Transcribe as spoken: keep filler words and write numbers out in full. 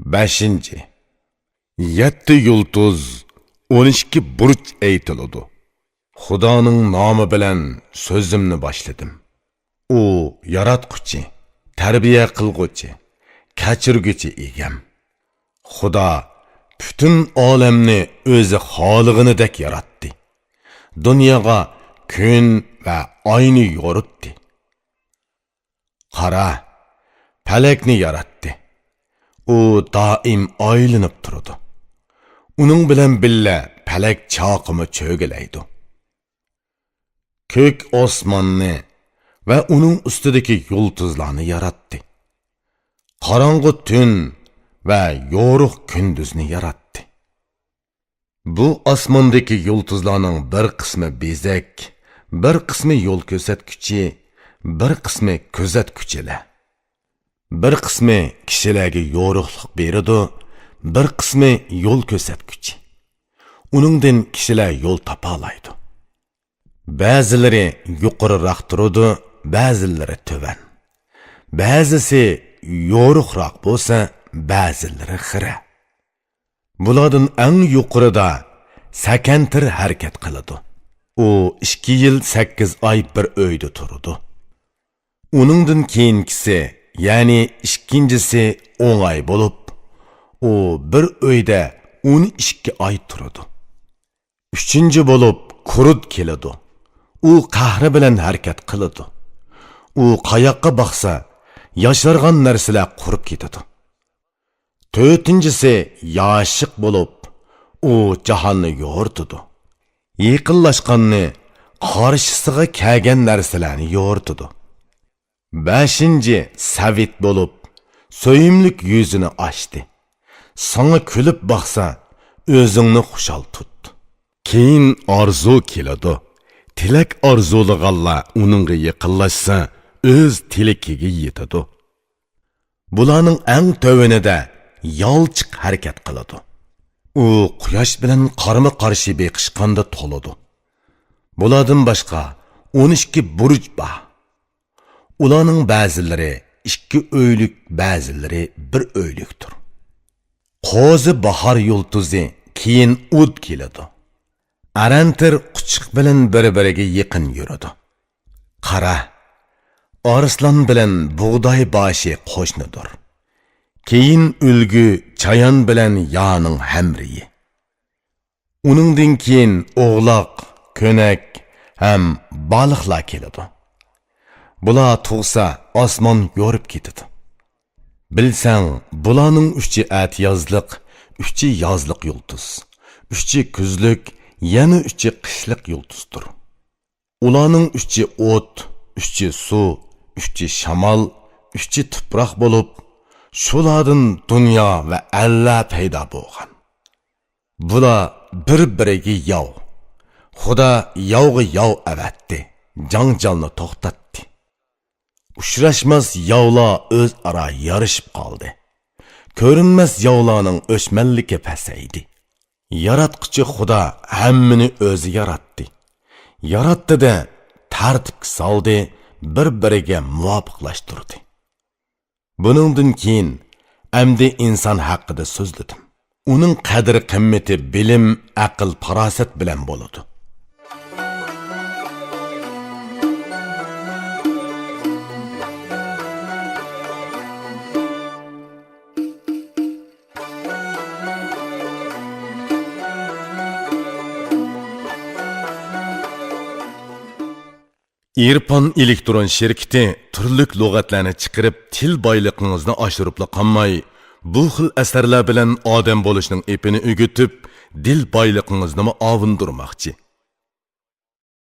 بەشىنچى. يەتتە يۇلتۇز، ئون ئىككى بۇرج ئېيتىلىدۇ. خۇدانىڭ نامى بىلەن سۆزۈمنى باشلىدىم. ئۇ ياراتقۇچى، تەربىيە قىلغۇچى، كەچۈرگۈچى ئىگەم. خۇدا پۈتۈن ئالەمنى ئۆزى خالىغىنىدەك ياراتتى. دۇنياغا كۈن ۋە ئاينى يورۇتتى. قارا، پەلەكنى ياراتتى. ئۇ دائىم ئايلىنىپ تۇرىدۇ. ئۇنىڭ بىلەن بىللە پەلەك چاقىمۇ چۆگىلەيدۇ. كۆك ئاسماننى ۋە ئۇنىڭ ئۈستىدىكى يۇلتۇزلارنى ياراتتى. قاراڭغۇ تۈن ۋە يورۇق كۈندۈزنى ياراتتى. بۇ ئاسماندىكى يۇلتۇزلارنىڭ بىر قىسمى بېزەك، بىر قىسمى يول كۆرسەتكۈچى، بىر قىسمى كۆزەتكۈچىلەر. بىر قىسمى كىشىلەرگە يورۇقلۇق بېرىدۇ، بىر قىسمى يول كۆرسەتكۈچى. ئۇنىڭدىن كىشىلەر يول تاپالايدۇ. بەزىلىرى يۇقىرىراق تۇرىدۇ، بەزىلىرى تۆۋەن. بەزىسى يورۇقراق بولسا، بەزىلىرى خىرە. بۇلاردىن ئەڭ يۇقىرىدا سەكەنتىر ھەرىكەت قىلىدۇ. ئۇ ئىككى يىل سەككىز ئاي بىر ئۆيدە تۇرىدۇ. ئۇنىڭدىن كېيىنكىسى، يەنى ئىككىنچىسى ئوڭاي بولۇپ، ئۇ بىر ئۆيدە ئون ئىككى ئاي تۇرىدۇ. ئۈچىنچى بولۇپ كۇرد كېلىدۇ. ئۇ قەھرى بىلەن ھەرىكەت قىلىدۇ. ئۇ قاياققا باقسا، ياشارغان نەرسىلەر قۇرۇپ كېتىدۇ. تۆتىنچىسى ياشىق بولۇپ، ئۇ جاھاننى يورۇتىدۇ. يېقىنلاشقاننى، قارشىسىغا كەلگەن نەرسىلەرنى يورۇتىدۇ. بەشىنچى سەۋىت بولۇپ، سۆيۈملۈك يۈزىنى ئاچتى. ساڭا كۈلۈپ باقسا، ئۆزۈڭنى خۇشال تۇت. كېيىن ئارزۇ كېلىدۇ. تىلەك ئارزۇلىغانلار ئۇنىڭغا يېقىنلاشسا، ئۆز تىلىكىگە يېتىدۇ. بۇلارنىڭ ئەڭ تۆۋىنىدە يالچۇق ھەرىكەت قىلىدۇ. ئۇ قۇياش بىلەن قارمۇ-قارشى بېقىشقاندا تولىدۇ. بۇلاردىن باشقا ئون ئىككى بۇرج بار. ئۇلارنىڭ بەزىلىرى ئىككى ئۆيلۈك، بەزىلىرى بىر ئۆيلۈكتۇر. قوزى باھار يۇلتۇزى، كېيىن ئۇد كېلىدۇ. ئەرەنتىر قۇچىقى بىلەن بىر-بىرىگە يېقىن يۈرىدۇ. قارا، ئارسلان بىلەن بۇغداي باشى قوشنىدۇر. كېيىن ئۈلگە، چايان بىلەن يانىڭ ھەمرىيى. ئۇنىڭدىن كېيىن ئوغلاق، كۆنەك ھەم بالىقلار كېلىدۇ. بۇلار تۇغسا، ئاسمان يورۇپ كېتىدۇ. بىلسەڭ، بۇلارنىڭ ئۈچى ئەتىيازلىق، ئۈچى يازلىق يۇلتۇز، ئۈچى كۈزلۈك، يەنە ئۈچى قىشلىق يۇلتۇزدۇر. ئۇلارنىڭ ئۈچى ئوت، ئۈچى سۇ، ئۈچى شامال، ئۈچى تۇپراق بولۇپ، شۇلاردىن دۇنيا ۋە ئەللەر پەيدا بولغان. بۇلار بىر-بىرىگە ياۋ. خۇدا ياۋغا ياۋ ئەۋەتتى، جاڭجالنى توختاتتى. ئۇچراشماس ياۋلار ئۆزئارا يارىشىپ قالدى. كۆرۈنمەس ياۋلارنىڭ ئۆچمەنلىكى پەسەيدى. ياراتقۇچى خۇدا ھەممىنى ئۆزى ياراتتى. ياراتتى-دە، تەرتىپكە سالدى، بىر-بىرىگە مۇۋاپىقلاشتۇردى. بۇنىڭدىن كېيىن ئەمدى ئىنسان ھەققىدە سۆزلىدىم. ئۇنىڭ قەدىر-قىممىتى بىلىم، ئەقىل-پاراسەت بىلەن بولىدۇ. ئىرپان ئېلېكترون شىركىتى تۈرلۈك لۇغەتلەرنى چىقىرىپ، تىل بايلىقىڭىزنى ئاشۇرۇپلا قالماي، بۇ خىل ئەسەرلەر بىلەن ئادەم بولۇشنىڭ ئېپىنى ئۆگىتىپ، دىل بايلىقىڭىزنىمۇ ئاۋۇندۇرماقچى.